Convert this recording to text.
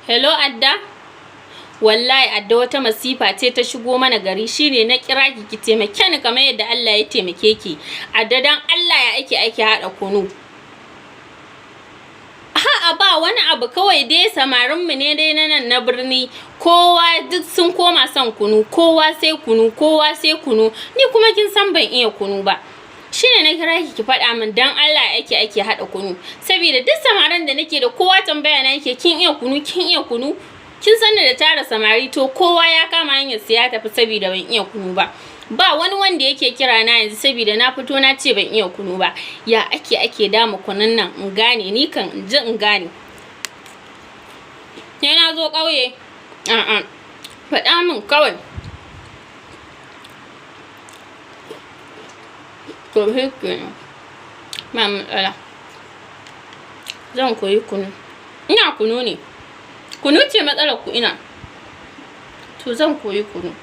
Hello Adda? Wallahi Adda, wata masifa ce ta shigo mana gari, shine na kira ki ki taimake ni kamar yadda Allah ya taimake ki. Adda, dan Allah, ya ake haɗa kunu? A'a, ba wani abu, kawai dai samarin mu ne dai na nan na birni, kowa duk sun koma son kunu, kowa sai kunu, kowa sai kunu. Ni kuma kin san ban iya kunu ba. Shine na kira ki ki faɗa min dan Allah ake haɗa kunu. Saboda duk samarin da nake da, kowa tambaya na yake, "Kin iya kunu? Kin iya kunu?" Kin san da tara samari, to kowa ya kama hanyar sai ya tafi saboda ban iya kunu ba. Ba wani wanda yake kira na yanzu saboda na fito na ce ban iya kunu ba. Ya ake dama kunun nan in gane, ni kan in ji in gane. Sai na zo ƙauye? A'a. Faɗa min kawai. To shikenan. Ba matsala. Zan koyi kunu. Ina kunu ne. Kunu ce matsalar ku ina. To zan koyi kunu.